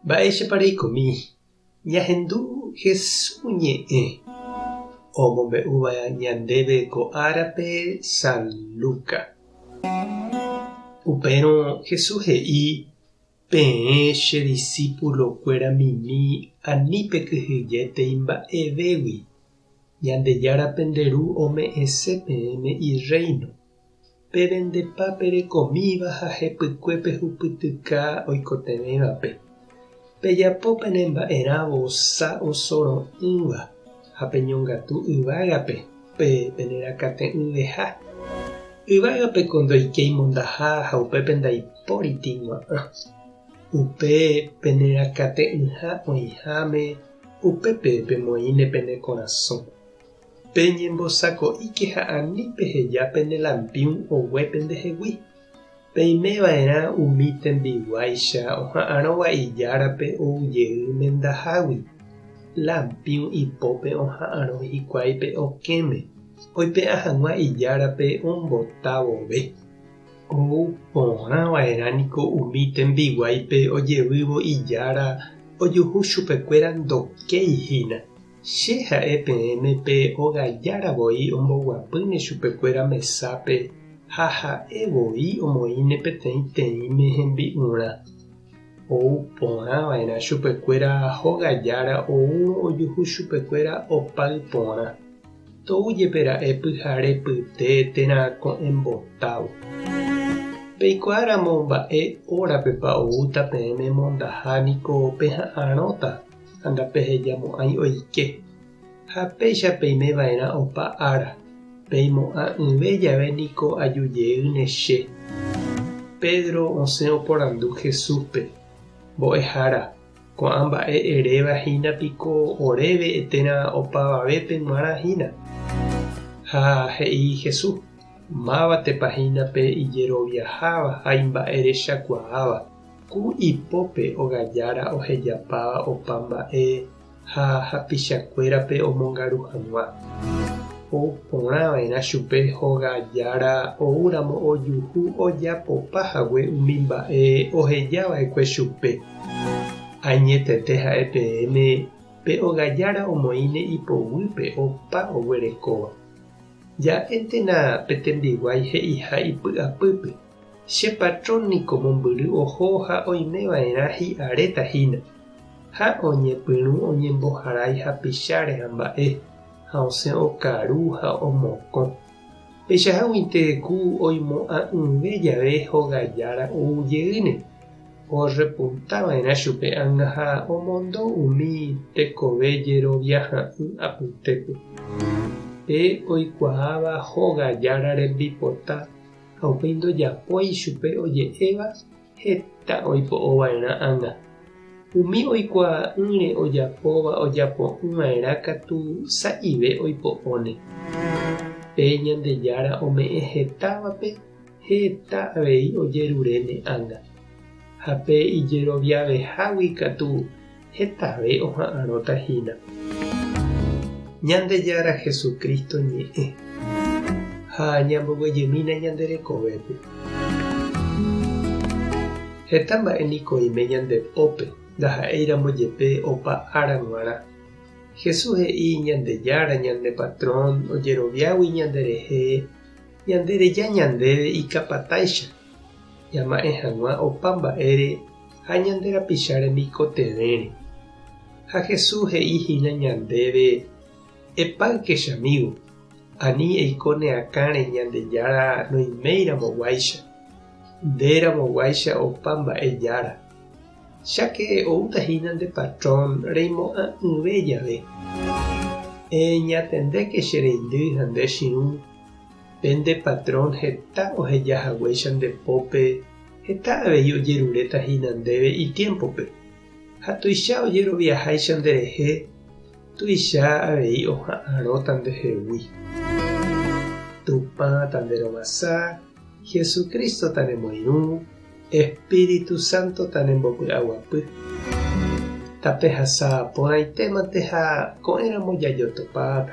Mba'éichapa reikomi ñahendu Jesús ñe'ẽ omombe'úva ñandéve ko árape San Lucas. Upérõ Jesús he'i Peẽ che disípulokuéra mimi ani pekyhyjétei mba'evégui, Ñandejára pende Ru ome'ẽse peẽme Irréino. Pevendepa perekomíva ha hepykue pehupytyka oikotevẽvape. Pejapo pene mba'erã vosa osoro'ỹva ha peñongatu yvágape pe penerakate'ỹveha. Yvágapeko ndoikéi mondaha ha upépe ndaipóri tĩgua'ã. Upe penerakate'ỹha oĩháme, upépe pemoĩne pene korasõ. Peñembosako'íke ha ani peheja pene lampiũ ogue pendehegui. Peime va'erã umi tembiguáicha oha'arõva ijárape ou jey mendahágui. Lampiũ ipópe oha'arõ hikuái pe okẽme, oipe'a hag̃ua ijárape ombota vove. Ou porã va'erã niko umi tembiguáipe ojevývo ijára ojuhu chupekuéra ndokéi hína. Che ha'e peẽme pe óga jára voi omboguapýne chupekuéra mesápe ha ha'e voi omoĩne peteĩ teĩme hembi'urã. Ou porã va'erã chupekuéra hóga jára oúrõ ojuhu chupekuéra opáy porã. Tou jepe ra'e pyhare pyte térã ko'ẽmbotávo. Peikuaáramo mba'e órapepa oúta peẽme mondaha niko peha'arõta. Ha ndapehejamo'ãi oike. Ha péicha peime va'erã opa ára, peimo'ã'ỹve jave niko aju jeýne che. Pedro osẽ oporandu Jesúspe, Mbo'ehára, ko'ã mba'e eréva hína piko oréve térã opavavépe g̃uarã hína? Ha he'i Jesús, Mávatepa hína pe ijeroviaháva ha imba'erechakuaáva? Ku ipópe ogajára ohejapáva opa mba'e ha hapichakuérape omongaru hag̃ua. Ou porã va'erã chupe hóga jára oúramo ojuhu ojapopa hague umi mba'e oheja va'ekue chupe. Añetete ha'e peẽme pe ogajára omoĩne ipoguýpe opa oguerekóva. Ja'éntena pe tembiguái he'iha ipy'apýpe. Che patrón niko mombyry oho ha oime va'erã hi'aréta hína. Ha oñepyrũ oñemboharái hapicháre ha mba'e, ha osẽ okaru ha omokõ. Peichaháguinte ku oimo'ã'ỹve jave hóga jára ou jeýne, orrepunta va'erã chupe ág̃a ha omondo umi tekove jeroviaha'ỹ apytépe. Pe oikuaáva hóga jára rembipota Ha upéi ndojapói chupe oje'éva heta oipo'o va'erã ág̃a. Umi oikuaa'ỹre ojapóva ojapo'ỹ va'erã katu sa'ive oipo'óne. Pe Ñandejára ome'ẽ hetávape heta avei ojeruréne ág̃a. Ha pe ijeroviavehágui katu hetave oha'arõta hína. Ñandejára Jesucristo ñe'ẽ ha ñamboguejymína ñande rekovépe. Heta mba'e niko oime ñande pópe, ndaha'éiramo jepe opa ára g̃uarã. Jesús he'i Ñandejára ñande patrón ojeroviágui ñanderehe, ñandereja ñandéve ikapatáicha, ñama'ẽ hag̃ua opa mba'ére ha ñande rapicha remikotevẽre. Ha Jesús he'i hína ñandéve, Epáyke chamígo, ani eiko ne akãre Ñandejára noiméiramo guáicha, nde ramo guáicha opa mba'e jára. Cháke oúta hína nde patrón reimo'ã'ỹve jave. Eñatendéke che reindy ha nde chirũ, pe nde patrón heta oheja haguéicha nde pópe Heta avei ojeruréta hína ndéve itiémpope, ha tuicha ojeroviaháicha nderehe, tuicha avei oha'arõta ndehegui. Tupã tanderovasa, Jesucristo tanemoirũ, Espíritu Santo tanembopy'aguapy. Tapehasa porãitémante ha ko'ẽramo jajotopáta.